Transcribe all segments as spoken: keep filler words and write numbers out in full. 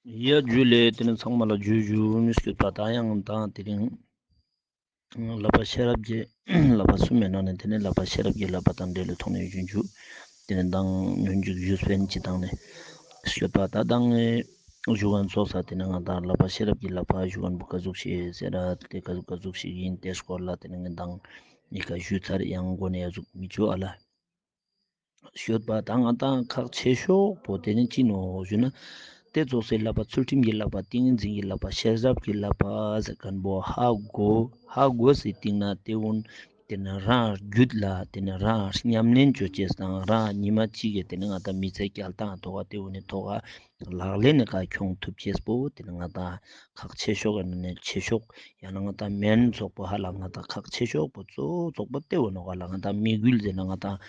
ཡ་ཇུ་ལེ། དེ་ནས་ཚང་མ་ལ་ཇུ་ཇུ་མི་སྐྱོད་པ་དང་ཡང་དང་དེ་རིང་བསླབ་པ་ཤེས་རབ་ཀྱི་བསླབ་པ་གསུམ་མའི་ནང་ནས་དེ་ནས་བསླབ་པ་ཤེས་རབ་ཀྱི་བསླབ་པ་དང་འབྲེལ་ལས་ཐོག་ནས་ཞུ་ཞུ་དེ་ནས་དང་ཉོན་འཇུག་ཞུ་སྤེན་ཅི་དང་ནས་སྐྱོད་པ་ད་དང་ནས་ཞུ་གན་ཚོགས་ས་དེ་ནས་ང་དང་བསླབ་པ་ཤེས་རབ་ཀྱི་བསླབ་པ་ཞུ་གན་པོ་ག་ཟུག་ཞིག་ཟེར་ར་དེ་ག་ཟུག་ག་ཟུག་ཞིག་ཡིན་དེ་སྐོར་ལ་དེ་ནས་ང་དང་མི་ཀ་ཞུ་ཚར། ཡང་མགོ་ནས་ཡ་ཟུག་མི་ཆུ་ཨ་ལ། ཤོད་པ་དང་ང་དང་ཁག་ཆེ་ཤོས་པོ་དེ་ནི་ཅི་ནོག་ཞུ་ན། དེ་ཙོགས་སི་བསླབ་པ་ཚུལ་ཁྲིམས་ཀྱི་བསླབ་པ་ཏིང་ངེ་འཛིན་གྱི་བསླབ་པ་ཤེས་རབ་ཀྱི་བསླབ་པ་ཟེར་མཁན་པོ་ཧ་གོ་ཧ་གོ་སི་སྟིང་ན་དེ་འུན་དེ་ནི་རང་རྒྱུད་ལ་དེ་ནི་རང་ཉམས་ལེན་ཅོ་ཅེས་དང་རང་ཉི་མ་གཅིག་གི་དེ་ནི་ང་དང་མི་ཚེ་སྐྱལ་སྟངས་ཐོག་ག་དེ་འུན་ནི་ཐོག་ག་ལག་ལེན་ནི་ཀ་ཁྱོང་ཐུབ་ཅེས་པོ་དེ་ནི་ང་དང་ཁག་ཆེ་ཤོས་ཀ་ནི་ཆེ་ཤོས། ཡང་ན་ང་དང་སྨན་ཚོགས་པོ་ཧ་ལ་ང་དང་ཁག་ཆེ་ཤོས་པོ་གཙོ་བོ་ཚོགས་པོ་དེ་འུན་ནོག་ག་ལ། ང་དང་མི་འགུལ་ཟེར་ན་ང་དང་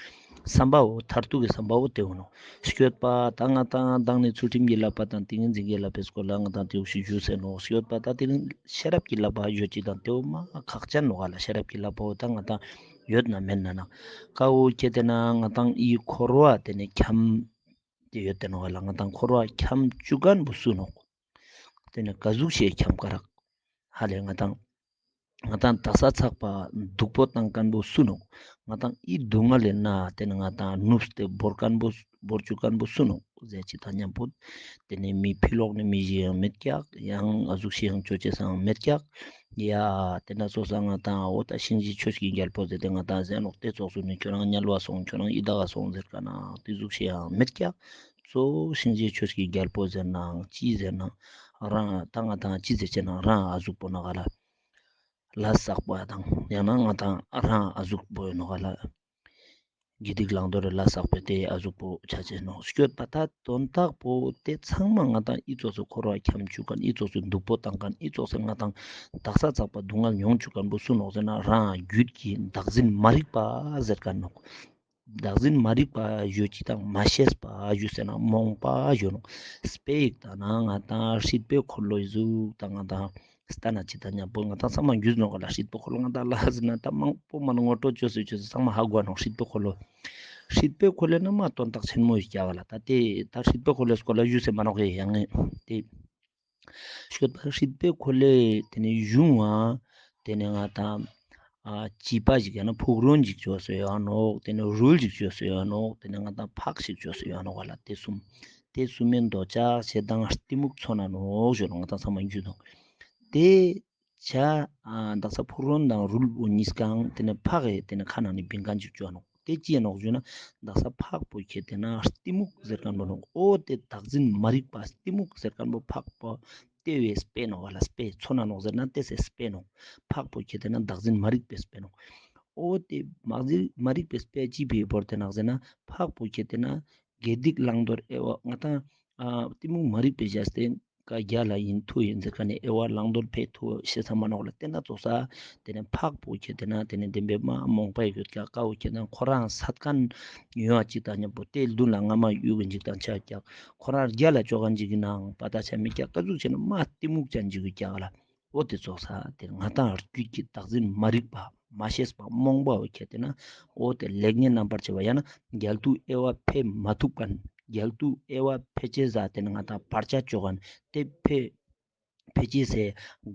བསམ་པ་བོ་མཐར་ཐུག་གི་བསམ་པ་བོ་དེ་འུན་ནོག་ཤོད་པ་དང་ང་དང་དང་ནི་ཚུལ་ཁྲིམས་ཀྱི་བསླབ་པ་དང་ཏིང་ངེ་འཛིན་གྱི་བསླབ་པའི་སྐོར་ལ་ང་དང་དེ་འུ་ཞིག་ཞུ་ཟེར་ནོག་ཤོད་པ་ད་དེ་རིང་ཤེས་རབ་ཀྱི་བསླབ་པ་ཡོད་ཅིག་དང་དེ་འུ་མ་ཁག་ཅན་ནོག་ག་ལ། ཤེས་རབ་ཀྱི་བསླབ་པ་བོ་དང་ང་དང་ཡོད་ན་མེད་ན་ན་ཀ་འུ་ཁྱེད་དེ་ན་ང་དང་ཨི་འཁོར་བ་དེ་ནི་འཁྱམ་དེ་ཡོད་དེ་ནོག་ག་ལ། ང་དང་འཁོར་བ་འཁྱམ་བཅུག་མཁན་པོ་སུ་ནོག་དེ་ནི་ག་ཟུག་ཞིག་འཁྱམ་ཀ་རག་ཧ་ལས་ང་དང་ང་དང་དག་ས་ཚགས་པ་སྡུག་པོ་བཏང་མཁན་པོ་སུ་ནོག་ང་དང་ཨི་སྡུག་བསྔལ་ལས་ན་དེ་ནི་ང་དང་ནུབ་སྟེ་བོར་མཁན་པོ་བོར་བཅུག་མཁན་པོ་སུ་ནོག་ཟེར་ཅིག་དང་མཉམ་པོ་དེ་ནི་མི་ཕི་ལོག་ནི་མི་ཞིག་ཡང་མེད་ཀྱག་ཡང་ཨ་ཟུག་ཞིག་ཡང་ཅོ་ཅེས་སང་མེད་ཀྱག་ཡ་དེ་ན་ཙོགས་ས་ང་དང་འོ་ད་ཤིང་རྗེ་ཆོས་ཀྱི་རྒྱལ་པོ་ཟེར་ཏེ་ང་དང་ཟེར་ནོག་དེ་ཙོགས་སུ་ནི་ཁྱོད་རང་དམྱལ་བ་སོང་ཁྱོད་རང་ཡི་དྭགས་སོང་ཟེར་ཀ་ན་དེ་ཟུག་ཞིག་ཡང་མེད་ཀྱག་གཙོ་བོ་སྙིང་རྗེ་ཆོས་ཀྱི་རྒྱལ་པོ་ཟེར་ནའང་ཅི་ཟེར་ན་རང་ད་ང་དང་ཅི་ཟེར་ཅེ་ན་རང་ཨ་ཟུག་པོ་ནོག་ག་ལ། ལས་བསགས་པ་དང་ཡང་ན་ང་དང་རང་ཨ་ཟུག་པོ་ནོག་ག་ལ། དགེ་སྡིག་བླང་དོར་ལས་བསགས་པའི་དེ་ཨ་ཟུག་པོ་ཆ་ཅེས་ནོག་ཤོད་པ་ད་དོན་དག་པོ་དེ་ཚང་མ་ང་དང་ཨི་ཙོགས་སུ་འཁོར་བ་འཁྱམ་བཅུག་མཁན་ཨི་ཙོགས་སུ་སྡུག་པོ་བཏང་མཁན་ཨི་ཙོགས་སུ་ང་དང་དག་ས་ཚགས་པ་སྡུག་བསྔལ་མྱོང་བཅུག་མཁན་པོ་སུ་ནོག་ཟེར་ན་རང་རྒྱུད་ཀྱི་བདག་འཛིན་མ་རིག་པ་ཟེར་མཁན་ནོག་བདག་འཛིན་མ་རིག་པ་ཞུ་ཅིག་དང་མ་ཤེས་པ་ཞུ་ཟེར་ན་རྨོངས་པ་ཞུ་ནོག་དཔེ་ཡིག་དང་ན་ང་དང་སྲིད་པའི་འཁོར་ལོའི་གཟུགས་དང་ང་དང་སྟན་ན་ཅིག་དང་མཉམ་པོ་ང་དང་ཚང་མ་རྒྱུས་ནོག་ག་ལ། སྲིད་པའི་འཁོར་ལོ་ང་དང་ལ་ཟེར་ན་ད་མང་པོ་མ་ན་ངོ་སྤྲོད་ཅོ་སེ་ཅོ་སེ་ཚང་མ་ཧ་གོ་ནོག་སྲིད་པའི་འཁོར་ལོ། སྲིད་པའི་འཁོར་ལོ་ན་མ་དོན་དག་ཆེན་མོ་ཡོད་ཀྱག་ག་ལ། ད་དེ་ད་སྲིད་པའི་འཁོར་ལོའི་སྐོར་ལ་ཞུ་སེ་མ་ནོག་གི་ཡང་ངས་དེ། ཤོད་པ་སྲིད་པའི་འཁོར་ལོའི་དེ་ནས་གཞུང་བ་དེ་ནས་ང་དང་ཨ་བྱིས་པ་ཞིག་ཡང་ན་ཕུག་རོན་ཞིག་ཅོ་སེ་ཡོད་ནོག་དེ་ནས་རུལ་ཞིག་ཅོ་སེ་ཡོད་ནོག་དེ་ནས་ང་དང་ཕག་ཞིག་ཅོ་སེ་ཡོད་ནོག་ག་ལ། དེ་གསུམ་དེ་གསུམ་མེན་འདོད་ཆགས་ཞེ་སྡང་གཏི་མུག་ཚོར་ན་ནོག་ཞུ་ནོག་ང་དང་ཚང་མ་རྒྱུས་ནོག་དེ་ཆ་ཨ་དག་ས་ཕུག་རོན་དང་རུལ་བོ་གཉིས་ཀའང་དེ་ནས་ཕག་གི་དེ་ནས་ཁ་ནང་ནས་བིང་མཁན་ཅིག་ཅོ་ནོག་དེ་ཅི་ནོག་ཞུ་ན་དག་ས་ཕག་པོ་ཁྱེད་དེ་ན་གཏི་མུག་ཟེར་མཁན་པོ་ནོག་འོ་དེ་བདག་འཛིན་མ་རིག་པ་གཏི་མུག་ཟེར་མཁན་པོ་ཕག་པོ་དེ་བས་དཔེ་ནོག་ག་ལ། དཔེ་ཚོར་ན་ནོག་ཟེར་ན་དེ་སེ་དཔེ་ནོག་ཕག་པོ་ཁྱེད་དེ་ན་བདག་འཛིན་མ་རིག་པའི་དཔེ་ནོག་འོ་དེ་མ་འཛིན་མ་རིག་པའི་དཔེ་ཅི་བས་བོར་དེ་ནོག་ཟེར་ན་ཕག་པོ་ཁྱེད་དེ་ན་དགེ་སྡིག་བླང་དོར་དབྱེ་བ་ང་དང་ཨ་གཏི་མུག་མ་རིག་པའི་བཞག་སྟེ་ཀ་རྒྱ་ལ་ཡིན་མཐུ་ཡིན་ཟེར་མཁན་ནི་དབྱེ་བ་བླང་དོར་ཕེ་མཐུ་ཤེས་ས་མ་ནོག་ལ། དེ་ན་ཙོགས་ས་དེ་ནས་ཕག་པོ་ཁྱེད་དེ་ན་དེ་ནས་བདེན་པའི་མ་རྨོངས་པ་ཡོད་ཀྱག་ཀ་བོ་ཁྱེད་དེ་ན་ཁོ་རང་སད་མཁན་ཡོང་བ་ཅིག་དང་མཉམ་པོ་དེ་མདུན་ལ་རྔ་མ་གཡུག་གིན་ཅིག་དང་ཆ་ཀྱག་ཁོ་རང་རྒྱ་ལ་ཅོ་མཁན་ཅིག་གི་ནང་པ་ད་ཆ་མི་ཀྱག་ཀ་ཟུག་བྱས་ན་མ་གཏི་མུག་ཅན་ཅིག་གི་ཀྱག་ལ། འོ་དེ་ཙོགས་ས་དེ་ང་དང་རྒྱུད་ཀྱི་བདག་འཛིན་མ་རིག་པ་མ་ཤེས་པ་རྨོངས་པ་བོ་ཁྱེད་དེ་ན་འོ་དེ་ལེགས་ཉེས་རྣམ་པར་འབྱེད་པ་ཡང་ན་རྒྱལ་དུ་དབྱེ་བ་ཕེ་མ་ཐུབ་མཁན་རྒྱལ་དུ་དབྱེ་བ་ཕེ་ཅེས་ཟ་དེ་ན་ང་དང་བར་ཆད་ཅོ་མཁན་དེ་ཕེ་ཕེ་ཅེས་སེ་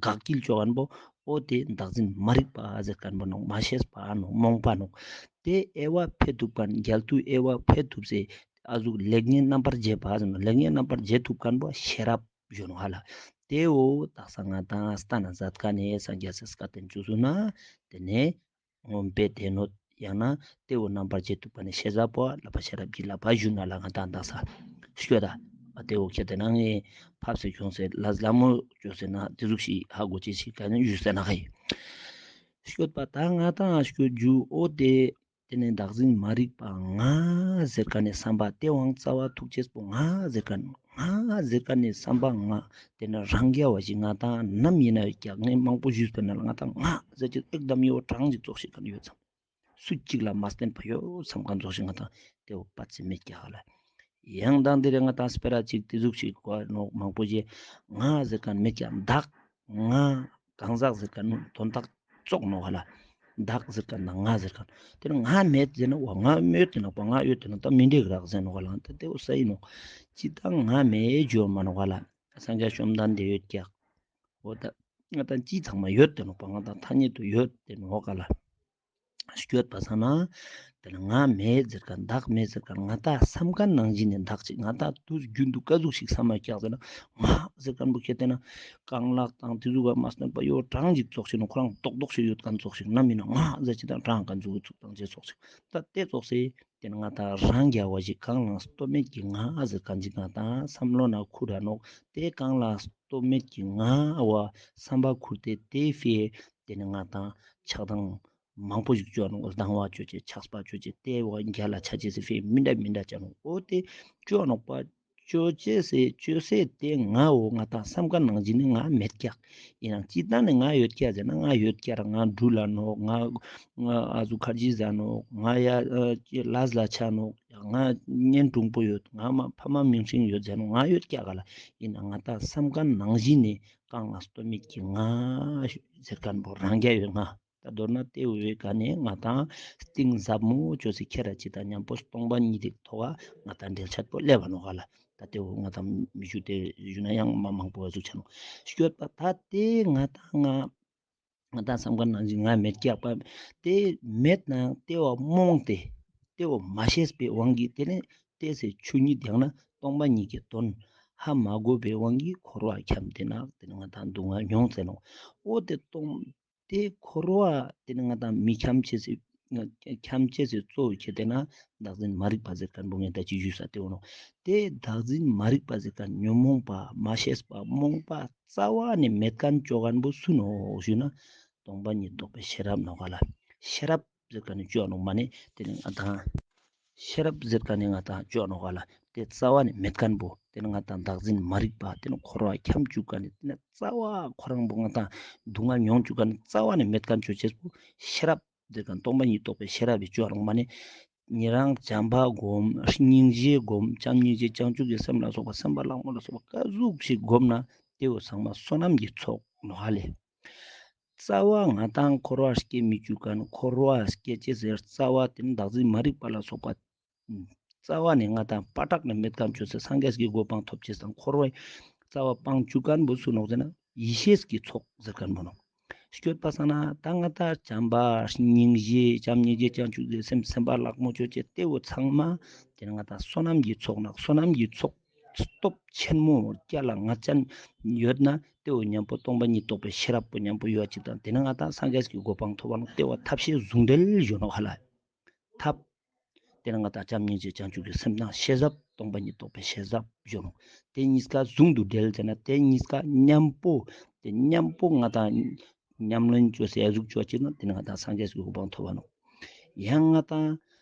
དགག་སྐྱིལ་ཅོ་མཁན་པོ་འོ་དེ་བདག་འཛིན་མ་རིག་པ་ཟེར་མཁན་པོ་ནོག་མ་ཤེས་པ་ནོག་རྨོངས་པ་ནོག་དེ་དབྱེ་བ་ཕེ་ཐུབ་མཁན་རྒྱལ་དུ་དབྱེ་བ་ཕེ་ཐུབ་སེ་ཨ་ཟུག་ལེགས་ཉེས་རྣམ་པར་འབྱེད་པ་ཟེར་ནོག་ལེགས་ཉེས་རྣམ་པར་འབྱེད་ཐུབ་མཁན་པོ་ཤེས་རབ་ཞུ་ནོག་ཧ་ལ། དེ་འོ་དག་ས་ང་དང་སྟན་ན་མཛད་མཁན་ནི་སངས་རྒྱས་སི་བཀའ་བསྟན་བཅུ་གསུམ་ན་དེ་ནས་མངོན་པའི་སྡེ་སྣོད་ཡང་ན་དེ་འོ་རྣམ་པར་འབྱེད་ཐུབ་པ་ནི་ཤེས་རབ་པོ་བསླབ་པ་ཤེས་རབ་ཀྱི་བསླབ་པ་ཞུ་ན་ལ་ང་དང་དག་ས་ཤོད་ད། ཨ་དེ་འོ་ཁྱེད་དེ་ན་ངས་ཕབ་སེ་ཁྱོང་སེ་ལ་ལ་མོ་ཅོ་སེ་ན་དེ་ཟུག་ཤིག་ཧ་གོ་ཅེས་ཤིག་ག་ནི་ཞུ་སེ་ན་ཁ་ཡིན། ཤོད་པ་ད་ང་དང་ཤོད་རྒྱུ་འོ་དེ་དེ་ནས་བདག་འཛིན་མ་རིག་པ་ང་ཟེར་མཁན་ནི་བསམ་པ་དེ་དབང་རྩ་བ་ཐུག་ཅེས་པོ་ང་ཟེར་མཁན་ང་ཟེར་མཁན་ནི་བསམ་པ་ང་དེ་ནས་རང་རྒྱལ་བ་ཞིག་ང་དང་ནམ་ཡིན་ན་ཡོད་ཀྱག་ངས་མང་པོ་ཞུས་པ་ན་ལ་ང་དང་ང་ཟེར་ཅེས་ཨེག་དམ་ཡོ་གྲངས་ཅིག་ཙོགས་ཤིག་ག་ནི་ཡོད་ཙང་སུ་གཅིག་ལ་མ་བརྟེན་པ་ཡོད་བསམ་མཁན་ཙོགས་ཤིག་ང་དང་དེ་བོ་པ་ཚེ་མེད་ཀྱག་ལ། ཡང་དང་དེ་རེ་ང་དང་སྤེ་ར་གཅིག་དེ་ཟུག་ཤིག་གོ་ནོག་མང་པོ་ཞིག་ང་ཟེར་མཁན་མེད་ཀྱག་བདག་ང་གང་ཟག་ཟེར་མཁན་དོན་དག་ཙོགས་ནོག་ག་ལ། བདག་ཟེར་མཁན་དང་ང་ཟེར་མཁན་དེ་ནི་ང་མེད་ཟེར་ན་བ་ང་མེད་དེ་ནོག་པ་ང་ཡོད་དེ་ནོག་ད་མི་འགྲིག་རག་ཟེར་ནོག་ག་ལ། ད་དེ་བོ་ས་ཡིན་ནོག་ཅི་ད་ང་མེད་ཇོ་མ་ནོག་ག་ལ། སངས་རྒྱས་བཅོམ་ལྡན་འདས་ཡོད་ཀྱག། འོ་ད་ང་དང་ཅི་ཚང་མ་ཡོད་དེ་ནོག་པ། ང་དང་ཐ་སྙད་དུ་ཡོད་དེ་ནོག་ག་ལ། སྐྱོད་པ་སང་ན་དེ་ནི་ང་མེད་ཟེར་མཁན་བདག་མེད་ཟེར་མཁན་ང་དང་བསམ་མཁན་ནང་བཞིན་ནི་བདག་ཅིག། ང་དང་དུས་རྒྱུན་དུ་ཀ་ཟུག་ཞིག་བསམ་མ་ཀྱག་ཟེར་ན་ང་ཟེར་མཁན་པོ་ཁྱེད་དེ་ན་རྐང་ལག་དང་དེ་ཟུག་ག་མ་སྟོན་པ་ཡོད་གྲངས་ཅིག་ཙོགས་ཤིག་ནོག། ཁོ་རང་རྡོག་རྡོག་ཞིག་ཡོད་མཁན་ཙོགས་ཤིག་ན་མིན་ན་ང་ཟེར་ཅིག་དང་གྲངས་ག་ཟུག་གི་ཚུགས་དང་ཅེས་ཙོགས་ཤིག། ད་དེ་ཙོགས་སེ་དེ་ནི་ང་དང་རང་རྒྱལ་བ་ཞིག་གང་ལ་སྟོབས་མེད་ཀྱི་ང་ཟེར་མཁན་ཅིག་ང་དང་བསམ་བློ་ན་ཁུར་ར་ནོག། དེ་གང་ལ་སྟོབས་མེད་ཀྱི་ང་བ་བསམ་པ་ཁུར་ཏེ་དེ་ཕིའ་དེ་ནི་ང་དང་ཆགས་སྡང་མང་པོ་ཞིག་ཅོ་ནོག། སྡང་བ་ཅོ་ཅེས་ཆགས་པ་ཅོ་ཅེས་དེ་བ་རྒྱལ་ལ་ཆ་ཅེས་སི་ཕིའ་མི་འདྲ་མི་འདྲ་ཅོ་ནོག། འོ་དེ་ཅོ་ནོག་པ། ཅོ་ཅེས་སི་ཅོ་སེ་དེ་ང་འོ་ང་དང་བསམ་མཁན་ནང་བཞིན་ནི་ང་མེད་ཀྱག། ཡིན་ནའང་ཅི་ལྟར་ནི་ང་ཡོད་ཀྱག་ཟེར་ན་ང་ཡོད་ཀྱག་ར། ང་འབྲུ་ལ་ནོག། ང་ང་ཨ་ཟུག་ཁར་ཇི་ཟ་ནོག། ང་ཡ་ཨ་ལས་ལ་ཆ་ནོག། ང་གཉེན་དྲུང་པོ་ཡོད། ང་མ་ཕ་མ་མིང་སྲིང་ཡོད་ཟེར་ནོག། ང་ཡོད་ཀྱག་ག་ལ། ཡིན་ནའང་ང་དང་བསམ་མཁན་ནང་བཞིན་ནི་གང་ལ་སྟོབས་མེད་ཀྱི་ང་ཟེར་མཁན་པོ་རང་རྒྱལ་ཡོད་ང་། ད་མདོར་ན་དེ་བོའི་ཀ་ནས་ང་དང་གཏིང་ཟབ་མོ་ཅོས་སེ་ཁྱེར་ར་ཅིག་དང་མཉམ་པོ་སྟོང་པ་ཉིད་དེ་ཐོག་ག་ང་དང་འབྲེལ་ཆད་པོ་སླེབས་པ་ནོག་ག་ལ། ད་དེ་བོ་ང་དང་མི་ཞུ་དེ་ཞུ་ན་ཡང་མ་མང་པོ་བ་ཟུག་ཆ་ནོག། སྐྱོད་པ་ད་དེ་ང་དང་ང་ང་དང་བསམ་མཁན་ནང་བཞིན་ང་མེད་ཀྱག་པ། དེ་མེད་ནའང་དེ་བ་རྨོངས་ཏེ་དེ་བོ་མ་ཤེས་པའི་དབང་གིས་དེ་ནས་དེ་སེ་ཆོས་ཉིད་ཡང་ན་སྟོང་པ་ཉིད་ཀྱི་དོན་ཧ་མ་གོ་བའི་དབང་གིས་འཁོར་བ་འཁྱམས་ཏེ་ན་དེ་ནི་ང་དང་སྡུག་བསྔལ་མྱོང་ཟེར་ནོག། འོ་དེ་སྟོང་དེ་འཁོར་བ་དེ་ནི་ང་དང་མི་འཁྱམས་ཅེས་སི་འཁྱམས་ཅེས་སི་གཙོ་བོ་ཁྱེད་དེ་ན་བདག་འཛིན་མ་རིག་པ་ཟེར་མཁན་པོ་ངས་ད་ཅི་ཞུས་ས་དེ་བོ་ནོག། དེ་བདག་འཛིན་མ་རིག་པ་ཟེར་མཁན་ཉོན་མོངས་པ་མ་ཤེས་པ་རྨོངས་པ་རྩ་བ་ནས་མེད་མཁན་ཅོ་མཁན་པོ་སུ་ནོག་ཞུས་ན་སྟོང་པ་ཉིད་རྟོགས་པའི་ཤེས་རབ་ནོག་ག་ལ། ཤེས་རབ་ཟེར་མཁན་ནི་ཅོ་ནོག་མ་ནེ་དེ་ནི་ང་དང་ཤེས་རབ་ཟེར་མཁན་ནི་ང་དང་ཅོ་ནོག་ག་ལ། དེ་རྩ་བ་ནས་མེད་མཁན་པོ་དེ་ནི་ང་དང་བདག་འཛིན་མ་རིག་པ་དེ་ནི་འཁོར་བ་འཁྱམས་བཅུག་མཁན་ནི་དེ་ནི་རྩ་བ་ཁོ་རང་པོ་ང་དང་སྡུག་བསྔལ་མྱོང་བཅུག་མཁན་ནི་རྩ་བ་ནས་མེད་མཁན་ཅོ་ཅེས་པོ་ཤེས་རབ་ཟེར་མཁན་སྟོང་པ་ཉིད་རྟོགས་པའི་ཤེས་རབ་བི་ཅོ་ནོག་མ་ནེ། ཉེ་རང་བྱམས་པ་སྒོམ། སྙིང་རྗེ་སྒོམ། བྱམས་སྙིང་རྗེ་བྱང་ཆུབ་ཀྱི་སེམས་ལ་སོགས་པ་སེམས་པ་ལྷག་མོ་ལ་སོགས་པ་ཀ་ཟུག་ཞིག་སྒོམ་ན་དེ་བོ་ཚང་མ་བསོད་ནམས་ཀྱི་ཚོགས་ནོག་ཧ་ལེ། རྩ་བ་ང་དང་འཁོར་བ་སྐྱེ་མི་བཅུག་མཁན་འཁོར་བ་སྐྱེ་ཅེས་ཟེར་རྩ་བ་དེ་ནི་བདག་འཛིན་མ་རིག་པ་ལ་སོགས་པ་རྩ་བ་ནས་ང་དང་པ་ཏྲག་ནས་མེད་མཁན་ཅོ་ཅེས་སངས་རྒྱས་ཀྱི་གོ་འཕང་ཐོབ་ཅེས་དང་འཁོར་བའི་རྩ་བ་སྤང་བཅུག་མཁན་པོ་སུ་ནོག་ཟེར་ན་ཡེ་ཤེས་ཀྱི་ཚོགས་ཟེར་མཁན་པོ་ནོག། སྐྱོད་པ་སང་ན་ད་ང་དང་བྱམས་པ་སྙིང་རྗེ་བྱམས་སྙིང་རྗེ་བྱང་ཆུབ་ཀྱི་སེམས་སེམས་པ་ལྷག་མོ་ཅོ་ཅེས་དེ་བོ་ཚང་མ་དེ་ནི་ང་དང་བསོད་ནམས་ཀྱི་ཚོགས་ནོག། བསོད་ནམས་ཀྱི་ཚོགས་སྟོབས་ཆེན་མོ་རྒྱ་ལ་ང་ཅན་ཡོད་ན་དེ་བོ་མཉམ་པོ་སྟོང་པ་ཉིད་རྟོགས་པའི་ཤེས་རབ་པོ་མཉམ་པོ་ཡོད་ཅིག་དང་དེ་ནི་ང་དང་སངས་རྒྱས་ཀྱི་གོ་འཕང་ཐོབ་པ་ནོག། དེ་བོ་ཐབས་ཤེས་ཟུང་འབྲེལ་ཡོད་ནོག་ཧ་ལ། ཐབས། དེ་ནི་ང་དང་བྱམས་སྙིང་རྗེ་བྱང་ཆུབ་ཀྱི་སེམས་དང་ཤེས་རབ་སྟོང་པ་ཉིད་རྟོགས་པའི་ཤེས་རབ་ཡོད་ནོག། དེ་གཉིས་ཀ་ཟུང་དུ་འབྲེལ་ཟེར་ན་དེ་གཉིས་ཀ་མཉམ་པོ་དེ་མཉམ་པོ་ང་དང་ཉམས་ལེན་ཅོས་སེ་ཨ་ཟུག་ཅོ་ཅིག་ན་དེ་ནི་ང་དང་སངས་རྒྱས་ཀྱི་གོ་འཕང་ཐོབ་པ་ནོག། ཡང་ང་དང་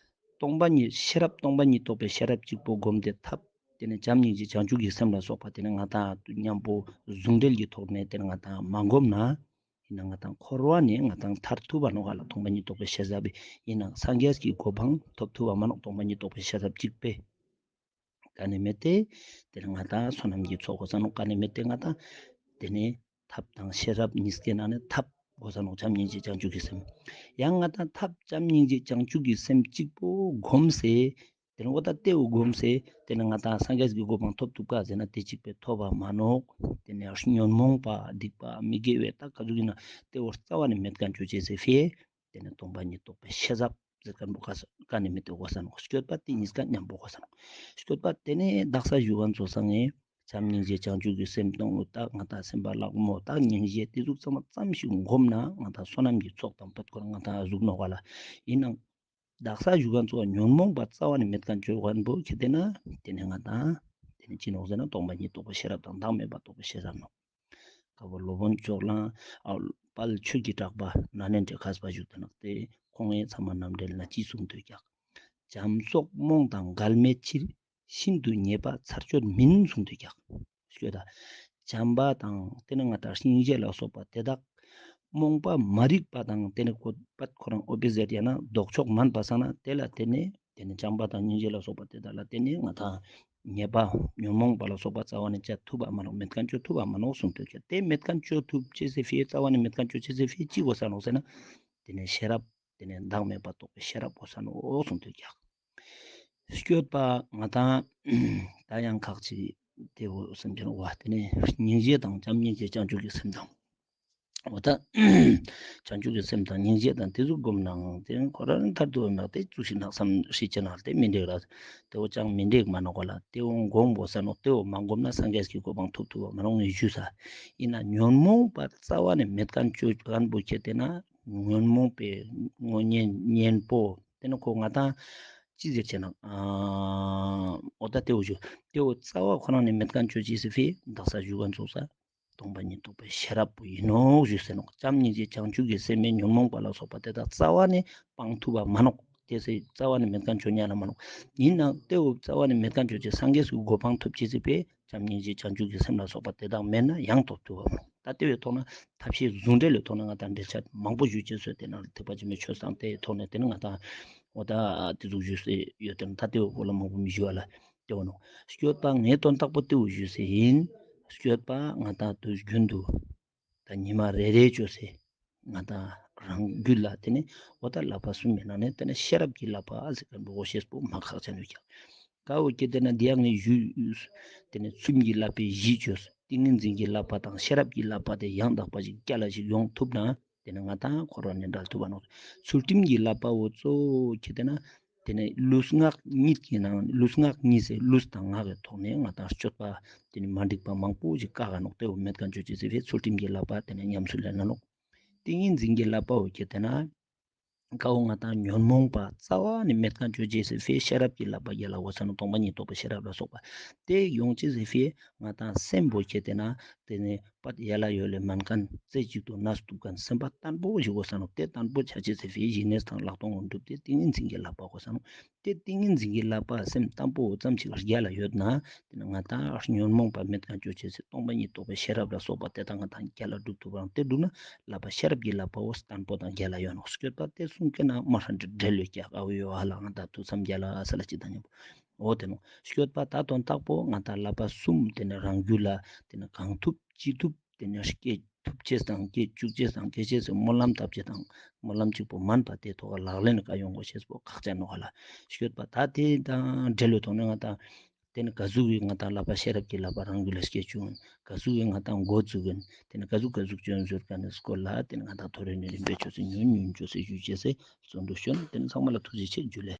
སྟོང་པ་ཉིད་ཤེས་རབ་སྟོང་པ་ཉིད་རྟོགས་པའི་ཤེས་རབ་གཅིག་པོ་སྒོམ་སྟེ་ཐབས་དེ་ནི་བྱམས་སྙིང་རྗེ་བྱང་ཆུབ་ཀྱི་སེམས་ལ་སོགས་པ་དེ་ནི་ང་དང་མཉམ་པོ་ཟུང་འབྲེལ་གྱི་ཐོག་ནས་དེ་ནི་ང་དང་མ་སྒོམ་ན། ཡིན་ན་ང་དང་འཁོར་བ་ནས་ང་དང་ཐར་ཐུབ་པ་ནོག་ག་ལ། སྟོང་པ་ཉིད་རྟོགས་པའི་ཤེས་རབ་ཡིན་ན་སངས་རྒྱས་ཀྱི་གོ་འཕང་ཐོབ་ཐུབ་པ་མ་ནོག། སྟོང་པ་ཉིད་རྟོགས་པའི་ཤེས་རབ་གཅིག་པོས་ཀ་ནས་མེད་དེ། དེ་ནི་ང་དང་བསོད་ནམས་ཀྱི་ཚོགས་དགོས་ས་ནོག། ཀ་ནས་མེད་དེ་ང་དང་དེ་ནི་ཐབས་དང་ཤེས་རབ་གཉིས་ཀའི་ནང་ནས་ཐབས་དགོས་ས་ནོག། བྱམས་སྙིང་རྗེ་བྱང་ཆུབ་ཀྱི་སེམས། ཡང་ང་དང་ཐབས་བྱམས་སྙིང་རྗེ་བྱང་ཆུབ་ཀྱི་སེམས་གཅིག་པོ་སྒོམ་སེ། དེ་ནི་འོ་ད་དེ་བོ་སྒོམ་སེ་དེ་ནི་ང་དང་སངས་རྒྱས་ཀྱི་གོ་འཕང་ཐོབ་ཐུབ་ག་ཟེར་ན་དེ་གཅིག་པོས་ཐོབ་པ་མ་ནོག། དེ་ནི་ཉོན་མོངས་པ་སྡིག་པ་མི་དགེ་བའི་རྟགས་ཀ་ཟུག་ཡིན་ན་དེ་བོ་རྩ་བ་ནས་མེད་མཁན་ཅོ་ཅེས་སི་ཕིའ་དེ་ནི་སྟོང་པ་ཉིད་རྟོགས་པའི་ཤེས་རབ་ཟེར་མཁན་པོ་ཀ་ནས་མེད་དེ་དགོས་ས་ནོག། སྐྱོད་པ་དེ་གཉིས་ཀ་མཉམ་པོ་དགོས་ས་ནོག། སྐྱོད་པ་དེ་ནི་དག་ས་ཞུ་མཁན་ཙོགས་སང་ངས་བྱམས་སྙིང་རྗེ་བྱང་ཆུབ་ཀྱི་སེམས་དང་འོ་ད་ང་དང་སེམས་པ་ལྷག་མོ་ད་སྙིང་རྗེ་དེ་ཟུག་ཙམ་ཙམ་ཞིག་སྒོམ་ན་ང་དང་བསོད་ནམས་ཀྱི་ཚོགས་དང་བད་ཁོ་རང་ང་དང་ཟུག་ནོག་ག་ལ། ཡིན་ནའང་དག་ས་ཞུ་མཁན་ཙོགས་ཉོན་མོངས་པ་རྩ་བ་ནས་མེད་མཁན་ཅོ་མཁན་པོ་ཁྱེད་དེ་ན་དེ་ནི་ང་དང་དེ་ནི་ཅི་ནོག་ཟེར་ན་སྟོང་པ་ཉིད་རྟོགས་པའི་ཤེས་རབ་དང་བདག་མེད་པ་རྟོགས་པའི་ཤེས་རབ་ནོག། ཀ་བོ་སློབ་དཔོན་ཕྱོགས་གླང་ཨ་དཔལ་ཆོས་ཀྱི་གྲགས་པ་ན་ནན་ཏྲེ་མཁས་པ་བཞུགས་ཏེ་ནོག། དེ་ཁོང་ངི་ཚང་མ་རྣམ་འགྲེལ་ན་ཅི་གསུངས་ཏེ་ཀྱག། བྱམས་སོགས་རྨོངས་དང་འགལ་མེད་ཕྱིར། ཤིན་ཏུ་ཉེས་པ་ཚར་གཅོད་མིན་གསུངས་ཏེ་ཀྱག། ཤོད་ད། བྱམས་པ་དང་དེ་ནི་ང་དང་སྙིང་རྗེ་ལ་སོགས་པ་དེ་དག་རྨོངས་པ་མ་རིག་པ་དང་དེ་ནི་བཀོད་པ་ཁོ་རང་ཨོ་པོ་ཟིཊ་ཡང་ན་ལྡོག་ཕྱོགས་མན་པ་སང་ན་དེ་ལ་དེ་ནི་དེ་ནི་བྱམས་པ་དང་སྙིང་རྗེ་ལ་སོགས་པ་དེ་དག་ལ་དེ་ནི་ང་དང་ཉེས་པ་ཉོན་མོངས་པ་ལ་སོགས་པ་རྩ་བ་ནས་བཅད་ཐུབ་པ་མ་ནོག། མེད་མཁན་ཅོ་ཐུབ་པ་མ་ནོག་གསུངས་ཏེ་ཀྱག། དེ་མེད་མཁན་ཅོ་ཐུབ་ཅེས་སི་ཕིའ་རྩ་བ་ནས་མེད་མཁན་ཅོ་ཅེས་སི་ཕིའ་ཅི་དགོས་ས་ནོག་ཟེར་ན་དེ་ནི་ཤེས་རབ། དེ་ནི་བདག་མེད་པ་རྟོགས་པའི་ཤེས་རབ་དགོས་ས་ནོག་གསུངས་ཏེ་ཀྱག། སྐྱོད་པ་ང་དང་ད་ཡང་ཁག་ཅིག་ ཏེ་བོ་སེམས་ཅན་བ་ཏེ་ནེ་སྙིང་རྗེ་དང་བྱམས་སྙིང་རྗེ་བྱང་ཆུབ་ཀྱི་སེམས་དང་། འོ་ད་བྱང་ཆུབ་ཀྱི་སེམས་དང་སྙིང་རྗེ་དང་ཏེ་ཟུག་སྒོམ་ནའང་ཏེ་ཁོ་རང་མཐར་ཐུག་ན་ཏེ་ཙུག་ཞིག་ནག་བསམ་ཤེས་ཅན་ན་ཏེ་མི་འགྲིག་ར། ཏེ་བོ་ཅང་མི་འགྲིག་མ་ནོག་ག་ལ། ཏེ་བོ་སྒོམ་དགོས་ས་ནོག། ཏེ་བོ་མ་སྒོམ་ན་སངས་རྒྱས་ཀྱི་གོ་འཕང་ཐོབ་ཐུབ་པ་མ་ནོག་ངས་ཞུས་ས། ཡིན་ན་ཉོན་མོངས་པ་རྩ་བ་ནས་མེད་མཁན་ཅོ་མཁན་བོ་ཁྱེད་དེ་ན་ཉོན་མོངས་པའི་དངོས་གཉེན་གཉེན་པོ་ཏེ་ནི་ཁོ་ང་དང་ཅི་ཟེར་ཆེ་ན་ཨ་འོ་ད་ཏེ་བོ་ཞུ། ཏེ་བོ་རྩ་བ་ཁོ་རང་ནས་མེད་མཁན་ཅོ་ཅེས་སི་ཕི་བདག་ས་ཞུ་ག་ཚོགས་ས། སྟོང་པ་ཉིད་རྟོགས་པའི་ཤེས་རབ་པོ་ཡིན་ནོག་ཞུས་ཟེར་ནོག། བྱམས་སྙིང་རྗེ་བྱང་ཆུབ་ཀྱི་སེམས་མེད་ཉོན་མོངས་པ་ལ་སོགས་པ་དེ་དག་རྩ་བ་ནས་སྤང་ཐུབ་པ་མ་ནོག། དེ་སེ་རྩ་བ་ནས་མེད་མཁན་ཅོ་ཉན་ལ་མ་ནོག། ཡིན་ནའང་ཏེ་བོ་རྩ་བ་ནས་མེད་མཁན་ཅོ་ཅེས་སངས་རྒྱས་ཀྱི་གོ་འཕང་ཐོབ་ཅེས་སི་ཕི་བྱམས་སྙིང་རྗེ་བྱང་ཆུབ་ཀྱི་སེམས་ལ་སོགས་པ་དེ་དག་མེད་ན་ཡང་ཐོབ་ཐུབ་པ་མ་ནོག། ད་ཏེ་བོའི་ཐོག་ན་ཐབས་ཤེས་ཟུང་འབྲེལ་ལོའི་ཐོག་ན་ང་དང་འགྲེལ་བཤད་མང་པོ་ཞུ་ཅེས་སོ། ཏེ་ན་ཐེག་པ་ཆེན་པོའི་ཆོས་དང་ཏེའི་ཐོག་ན་ཏེ་ནི་ང་དང་འོ་ད་ཏེ་ཟུག་ཞུས་སེ་ཡོད། ཏེ་ན་ད་ཏེ་བོ་ལ་མང་པོ་མི་ཞུ་བ་ལ། ཏེ་བོ་ནོ། སྐྱོད་པ་ངའི་དོན་དག་པོ་ཏེ་བོ་ཞུས་སེ་ཡིན། སྐྱོད་པ་ང་དང་དུས་རྒྱུན་དུ་ད་ཉི་མ་རེ་རེ་ཅོས་སེ་ང་དང་རང་རྒྱུད་ལ་ཏེ་ནི་འོ་ད་བསླབ་པ་གསུམ་མི་ནང་ནས་ཏེ་ནི་ཤེས་རབ་ཀྱི་བསླབ་པ་ཟེར་མཁན་བོ་ཤེས་པོ་མ་ཁག་ཅན་ཡོད་ཀྱང་། ཀ་བོ་ཁྱེད་དེ་ན་འདི་ཡང་ནི་ཞུས། ཏེ་ནི་ཚུལ་གྱི་བསླབ་པའི་གཞི་ཅོས། ཏིང་ངེ་འཛིན་གྱི་བསླབ་པ་དང་ཤེས་རབ་ཀྱི་བསླབ་པ་དེ་ཡང་དག་པ་ཞིག་རྒྱལ་ལ་ཞིག་ཡོང་ཐུབ་ན། ཏེ་ནི་ང་དང་ཁོ་རང་ནི་འབྲལ་ཐུབ་པ་ནོག། ཚུལ་ཁྲིམས་ཀྱི་བསླབ་པ་བོ་གཙོ་བོ་ཁྱེད་དེ་ན། ཏེ་ནི་ལུས་ངག་གཉིས་ཀྱི་ནང་ལུས་ངག་གཉིས་སེ་ལུས་དང་ངག་གི་ཐོག་ནས་ང་དང་སྤྱོད་པ་ཏེ་ནི་མ་འགྲིག་པ་མང་པོ་ཞིག་བཀག་ག་ནོག། ཏེ་བོ་མེད་མཁན་ཅོ་ཅེས་སི་ཕི་ཚུལ་ཁྲིམས་ཀྱི་བསླབ་པ་ཏེ་ནི་ཉམས་སུ་ལེན་ན་ནོག། ཏིང་ངེ་འཛིན་གྱི་བསླབ་པ་བོ་ཁྱེད་དེ་ན། ཀ་བོ་ང་དང་ཉོན་མོངས་པ་རྩ་བ་ནས་མེད་མཁན་ཅོ་ཅེས་སི་ཕི་ཤེས་རབ་ཀྱི་བསླབ་པ་རྒྱལ་ལ་འོ་ས་ནོག། སྟོང་པ་ཉིད་རྟོགས་པའི་ཤེས་རབ་ལ་སོགས་པ་ཏེ་ཡོང་ཅེས་སི་ཕི་ང་དང་སེམས་པོ་ཁྱེད་དེ་ན་ཏེ་ནི་པད་ཡ་ལ་ཡོད་ལེ་མན་མཁན་རྩེ་གཅིག་ཏུ་གནས་ཐུབ་མཁན་སེམས་པ་བརྟན་པོ་ཞིག་འོ་ས་ནོག། ཏེ་བརྟན་པོ་ཆ་ཅེས་སི་ཕི་ཞི་གནས་དང་ལྷག་མཐོང་གི་སྒྲུབ་སྟེ་ཏིང་ངེ་འཛིན་གྱི་བསླབ་པ་འོ་ས་ནོག། ཏེ་ཏིང་ངེ་འཛིན་གྱི་བསླབ་པ་སེམས་བརྟན་པོ་ཙམ་ཞིག་རྒྱལ་ལ་ཡོད་ན། ཏེ་ནི་ང་དང་ཉོན་མོངས་པ་མེད་མཁན་ཅོ་ཅེས་སི་སྟོང་པ་ཉིད་རྟོགས་པའི་ཤེས་རབ་ལ་སོགས་པ་དེ་དག་ང་དང་རྒྱལ་ལ་སྒྲུབ་ཐུབ་པ་རང་ཏེ་སྒྲུབ་ན་བསླབ་པ་ཤེས་རབ་ཀྱི་བསླབ་པ་བོ་བརྟན་པོ་དང་རྒྱལ་ལ་ཡོད་ནོག། སྐྱོད་པ་ཏེ་གསུང་མཁན་ན་མ་ཧྲ་འདྲེ་འདྲེ་ལོས་ཀྱག་ཨ་བོ་ཡོ་ཨ་ལ་ང་དང་ཐུགས་བསམ་རྒྱལ་ལ་ཨ་ས་ལ་ཅི་དང་ཉམ་པོ་འོ་ཏེ་ནོག། སྐྱོད་པ་ད་དོན་དག་པོ་ང་དང་བསླབ་པ་གསུམ་ཏེ་ནི་རང་རྒྱུད་ལ་ཏེ་ནི་གང་ཐུབ་ཅི་ཐུབ་ཏེ་ནི་སྐྱེ་ཐུབ་ཅེས་དང་སྐྱེ་བཅུག་ཅེས་དང་སྐྱེ་ཅེས་སི་སྨོན་ལམ་བཏབ་ཅེས་དང་སྨོན་ལམ་གཅིག་པོ་མན་པ་ཏེ་ཐོག་ལག་ལེན་ཀ་ཡོང་དགོས་ཤེས་པོ་ཁག་ཅན་ནོག་ལ། སྐྱོད་པ་ད་ཏེ་དང་འབྲེལ་ལོ་ཐོག་ནས་ང་དང་ཏེ་ནི་ག་ཟུག་གི་ང་དང་བསླབ་པ་ཤེས་རབ་ཀྱི་བསླབ་པ་རང་རྒྱུད་ལ་སྐྱེ་བཅུག་ཡིན། ག་ཟུག་གི་ང་དང་འགོ་བཙུགས་ཡིན། ཏེ་ནི་ག་ཟུག་ག་ཟུག་ཅོ་ཡིན་ཟེར་མཁན་ནི་སྐོར་ལ་ཏེ་ནི་ང་དང་ཐོ་རེ་ནས་རིམ་པས་ཆོས་སེ་ཉུང་ཉུང་ཆོས་སེ་ཞུ་ཅེས་སི་བརྩོན་འགྲུས་ཅོ་ཡིན། ཏེ་ནི་ཚང་མ་ལ་ཐུགས་རྗེ་ཆེ་ཇུ་ལེ།